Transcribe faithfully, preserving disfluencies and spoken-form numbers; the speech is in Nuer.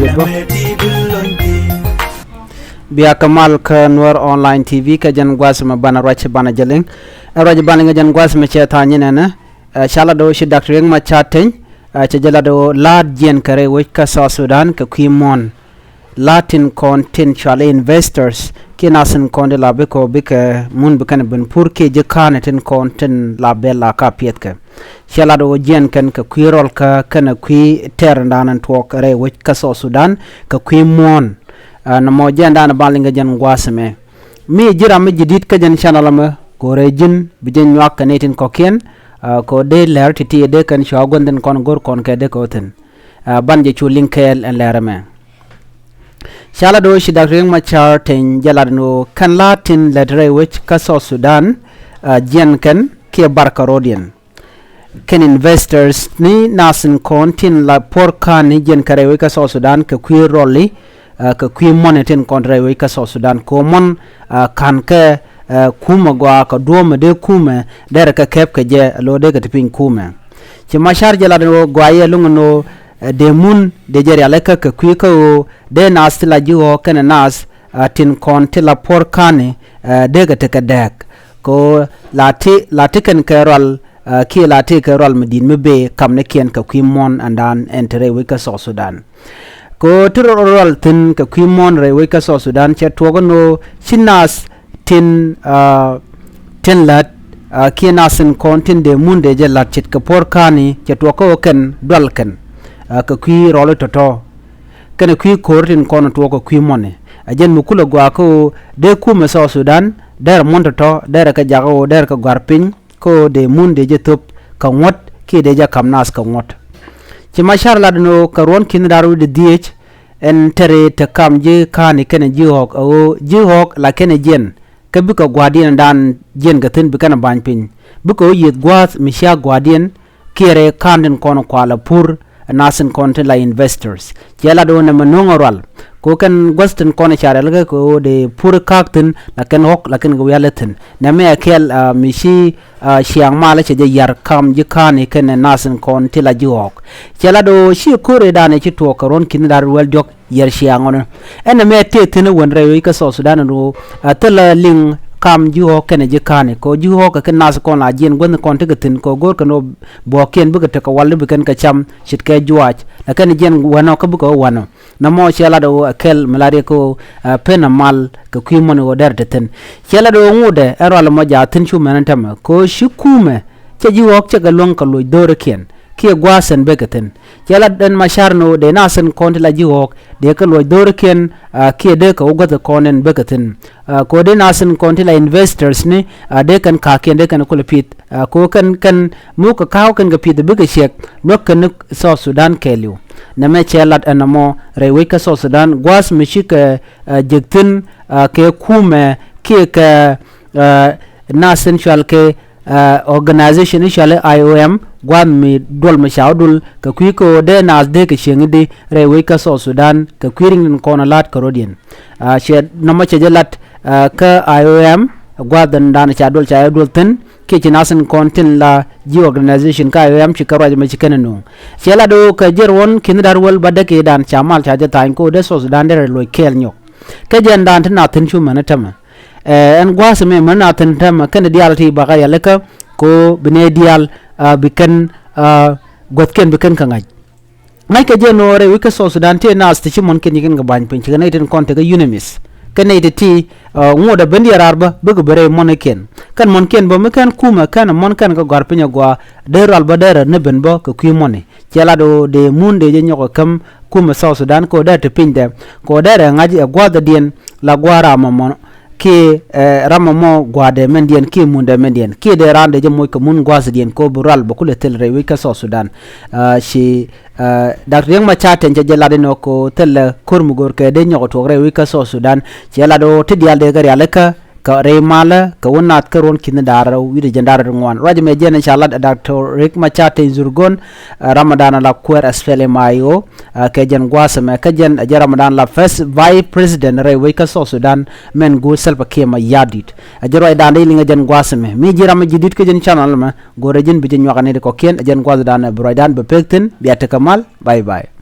Bia kɛ mal kä Nuer Online T V kɛ jɛn gua̱a̱th mɛ banɛ ruac banɛ jɛ liŋ. Ɛ ruac banɛ liŋ ɛ jɛn gua̱a̱th mɛ cɛ tha̱a̱ŋ nyin ɛnɛ. Ɛ, ca lat ɣöö ci Doctor Riek Machar Teny, ɛ, cɛ jɛ lat ɣöö la̱a̱t jiɛn kɛ rɛy wec kä South Sudan kɛ kui̱ muɔ̱ɔ̱n. La̱a̱t tin kɔn tin cual investors kiɛ nath tin kɔn ti la bikɛ ɣöö bikɛ mun bi kɛn ben pur kiɛ ji̱ ka̱a̱nɛ tin kɔn tin la bɛl la ka piɛth kɛ. Cɛ lat ɣöö jiɛn kɛn kɛ kui̱ rɔl kä kɛnɛ kui̱ tɛr in da̱a̱n in tuɔɔk rɛy wec kä South Sudan kɛ kui̱ muɔ̱ɔ̱n. Ɛ, nɔmɔ jɛn da̱a̱n in ban liŋ kɛ jɛn gua̱a̱th mɛ. Mi ji̱ ram mi ji̱ di̱t kä jɛn channel mɛ, go̱rɛ ji̱n bi jɛn nyuak kɛ nɛy tin kɔ̱kiɛn, ɛ, kɛ ɣöö dee lɛr ti̱ti̱ dee kɛn cua gua̱n thi̱n kɔn go̱r kɔn kɛ dee kɛ wä thi̱n. Ɛ, ban jɛ cu liŋ kɛɛl ɛn lɛr ɛmɛ. Ca lat ɣöö ci Doctor Riek Machar Teny jɛ lat ɛn ɣöö kɛn la̱a̱t tin lät rɛy wec kä South Sudan, ɛ, jiɛn kɛn kiɛ bar kɛ ro̱diɛn. Kɛn investors ni nath tin kɔn tin la puɔ̱r ka̱n ni jiɛn kɛ rɛy wec kä South Sudan kɛ kui̱ rɔli, ɛ, kɛ kui̱ muɔ̱ni tin kɔn rɛy wec kä South Sudan. Kɛ ɣöö muɔ̱n, ɛ, ka̱n kɛ, ɛ, kumɛ gɔaa kɛ duɔ̱ɔ̱mɛ dee kumɛ derɛ kɛ kɛp kɛ jɛ, lo̱ dee kɛ ti piny kumɛ. Ci Machar jɛ lat ɛn ɣöö gɔaa yɛ luŋ ɛn ɣöö, ɛ, dee mun dee jɛ rialikä kɛ kui̱ kä ɣöö dee nath ti la ji̱ ɣɔ̱ɔ̱k kɛnɛ nath, ɛ, tin kɔn ti la puɔ̱r ka̱ni, ɛ, dee kɛ tekɛ dääk. Kɛ ɣöö la ti, la ti kɛn kɛ rual, ɛ, kiɛ la ti kɛ rual mi di̱i̱t mi bëë kamnikiɛn kɛ kui̱ muɔ̱ɔ̱n ɛn da̱a̱n ɛn te rɛy wec kä South Sudan. Kɛ ɣöö ti rɔ rual thi̱n kɛ kui̱ muɔ̱ɔ̱n rɛy wec kä South Sudan cɛ tuɔɔk ɛn ɣöö ci nath tin, ɛ, tin la̱t, ɛ, kiɛ nath tin kɔn tin dee mun dee jɛ la̱t ce̱tkɛ puɔ̱r ka̱ni cɛ tuɔɔk kä ɣöö kɛn dual kɛn, ɛ, kɛ kui̱ rɔli tɔ̱tɔ̱. Kɛnɛ kui̱ ko̱r tin kɔn tuɔɔk kɛ kui̱ muɔ̱ni. Ɛ jɛn mi kulɛ gɔaa kä ɣöö dee kumɛ South Sudan derɛ muɔ̱n tɔ̱tɔ̱, derɛ kɛ jakä ɣöö derɛ kɛ gɔ̱a̱r piny kä ɣöö dee mun dee jɛ thöp kɛ ŋuɔ̱t kiɛ dee jɛ ka̱m nath kɛ ŋuɔ̱t. Ci Machar lat ɛn ɣöö kɛ ruɔ̱n ki̱n da̱r wi̱cdɛ dhieec ɛn tɛri te kam ji̱ ka̱ni kɛnɛ ji̱ ɣɔ̱ɔ̱k, ɛ ɣöö ji̱ ɣɔ̱ɔ̱k la kɛnɛ jiɛn kä bikɛ gua̱a̱rdiɛn da̱a̱n jiɛn kɛ thi̱n bi kɛn ɛ ba̱ny piny. Bikɛ wä yiëth gua̱a̱th mi cia gua̱a̱rdiɛn kiɛ rɛy ka̱n tin kɔn kualɛ pur, nath tin kɔn tin la investors. Ciɛ lat ɣöö nɛmɛ no̱o̱ŋ ɛ rual. Kɛ ɣöö kɛn gua̱th tin kɔn ca rialikä kɛ ɣöö dee pur ka̱a̱k thi̱n la kɛn ɣɔ̱k la kɛn kɛ wi̱i̱ alɛ thi̱n. Nɛmɛ ɛ kɛl, ɛ, mi ci, ɛ, ciaŋ malä cɛ jɛ yar kam ji̱ ka̱ni kɛnɛ nath tin kɔn ti la ji̱ ɣɔ̱ɔ̱k. Ciɛ lat ɣöö ci ko̱r ëëdan ɛ ci tuɔɔk kɛ ruɔ̱n ki̱n da̱r wäl diɔ̱k yɛr ciaŋ ɣɔnɔ. Ɛn ɛmɛ tëë thi̱n ɛ wän rɛy wec kä South Sudan ɛn ɣöö, ɛ, thilɛ liŋ kam ji̱ ɣɔ̱ɔ̱k kɛnɛ ji̱ ka̱ni. Kɛ ɣöö ji̱ ɣɔ̱ɔ̱k kɛ kɛ nath kɔn la jiɛn guänh kɔn tekɛ thi̱n kɛ ɣöö go̱o̱r kɛn ɣöö buɔ̱ɔ̱kiɛn bikɛ tekɛ wal i̱ bi kɛn kɛ cam ce̱tkɛ juaac. Ɛ kɛn jiɛn wänɔ kä bikɛ ɣöö wänɔ. Nɔmɔ ciɛ lat ɣöö ɛ kɛl mi la riɛk ɣöö, ɛ, pen ɛ mal kɛ kui̱ muɔ̱n ɣöö dɛr te thi̱n. Ciɛ lat ɣöö ŋotdɛ ɛ rual ɛmɔ jaat thi̱n cu mɛn ɛn täämɛ. Kɛ ɣöö ci kumɛ cɛ ji̱ ɣɔ̱ɔ̱k cɛ kɛ luäŋ kɛ loc dho̱rä kiɛn kiɛ gua̱a̱th ɛn bekɛ thi̱n. Ciɛ lat ɛn Machar ni ɣöö dee nath ɛn kɔn ti la ji̱ ɣɔ̱ɔ̱k dee kɛ luɔc dho̱rä kiɛn, ɛ, kiɛ dee kɛ wä guäth kɔn ɛn bekɛ thi̱n. Ɛ, kɛ ɣöö dee nath ɛn kɔn ti la investors ni, ɛ, dee kɛn ka̱a̱kiɛn dee kɛn kulɛ pi̱th. Ɛ, kɛ ɣöö kɛn, kɛn muk kɛ ka̱a̱k kɛn kɛ pi̱th bikɛ ciɛk luäk kɛn ni South Sudan kɛɛliw. Nɛmɛ cɛ lat ɛn ɛmɔ rɛy wec kä South Sudan gua̱a̱th mi cikɛ, ɛ, jek thi̱n, ɛ, kɛ kumɛ kiɛ kɛ, ɛ, nath ɛn cual kɛ, ɛ, organization i̱ cɔal i̱ I O M, gua̱a̱th mi duɔl mi ca wä dul kɛ kui̱ kɛ ɣöö dee naath dee kɛ cieŋ i̱di rɛy wec kä South Sudan kɛ kui̱ ri̱ŋ tin kɔn ɛ la̱a̱t kɛ rɔ̱diɛn. Ɛ, ciɛ nɔmɔ cɛ jɛ lat, ɛ, kä I O M, gua̱a̱th in da̱a̱n ca duɔl ca jɛ duɔl thi̱n kiɛ ci naath in kɔn tin la ji̱ organization kä I O M ci kɛ ruac ɛmɛ ci kɛn ɛ nööŋ. Ciɛ lat ɣöö kɛ jiɛn ruɔ̱n ki̱n da̱r wäl bädäk i̱ da̱a̱n ca mal ca jɛ tha̱a̱ny kɛ ɣöö dee South Sudan derɛ loc kɛɛl nyɔk. Kä jɛn da̱a̱n ti naath thi̱n cu mɛn ɛ tämɛ. Ɛ, ɛn gua̱a̱th ɛmɛ mɛn naath thi̱n täämɛ kɛn diaal ti bakɛ rialikä kɛ ɣöö bi nɛy diaal, ɛ, bi kɛn, ɛ, guäthkiɛn bi kɛn kɛ ŋa̱c. Ŋa̱ckɛ jɛ ɛn ɣöö rɛy wec kä South Sudan tëë naath ti ci muɔ̱nkiɛn ci kɛn kɛ ba̱ny piny ci kɛ nɛy tin kɔn tekɛ UNMISS. Kɛn nɛy ti ti, ɛ, ŋotdɛ ben diɛɛr raar bä bikɛ ben rɛy muɔ̱nikiɛn. Kɛn muɔ̱nkiɛn bä mi kɛn kumɛ kɛn muɔ̱n kɛn kɛ gɔ̱a̱r piny agɔaa dee rual bä dee rɛ ni ben bä kɛ kui̱ muɔ̱ni. Ciɛ lat ɣöö dee mun dee jɛ nyɔk ɛ käm kumɛ South Sudan kɛ ɣöö dee te pinydɛ kɛ ɣöö dee rɛ ŋa̱c ɛ gua̱a̱thädiɛn la gua̱a̱th ram ɛmɔ kiɛ, ɛ, ram ɛmɔ gua̱a̱thdɛ mɛndiɛn kiɛ mundɛ mɛndiɛn kiɛ dee raan dee jɛ moc kɛ mun gua̱a̱thdiɛn kɛ ɣöö bi rual bɛ kulɛ thil rɛy wec kä South Sudan. Ɛ, ci, ɛ, Doctor Riek Machar Teny cɛ jɛ lat inɔ kɛ ɣöö thilɛ ko̱r mi go̱o̱r kɛ dee nyɔk ɛ tuɔɔk rɛy wec kä South Sudan. Cɛ lat ɣöö ti diaal dee kɛ rialikä kɛ rɛy malä kɛ wä naath kä ruɔ̱n ki̱n da̱r wi̱cdɛ jiɛn da̱r ŋuan. Ruac ɛmɛ jɛn ca lat ɛ Doctor Riek Machar Teny Dhurgon, ɛ, ram ɛ da̱a̱n la kuäär ɛ SPLM-IO, ɛ, kɛ jɛn gua̱a̱th ɛmɛ kä jɛn ɛ jɛn ram ɛ da̱a̱n la first vice president rɛy wec kä South Sudan mɛn guut Salva Kiir Mayardit. Ɛ jɛn ruacdan dee liŋ ɛ jɛn gua̱a̱th ɛmɛ. Mi ji̱ ram ɛ ji̱ di̱t kä jɛn channel ɛmɛ go̱rɛ ji̱n bi jɛ nyuak ɛ nɛy ti kɔ̱kiɛn ɛ jɛn gua̱a̱thdan ɛ bi ruacdan bɛ pek thi̱n bia tekɛ mal. Bye bye.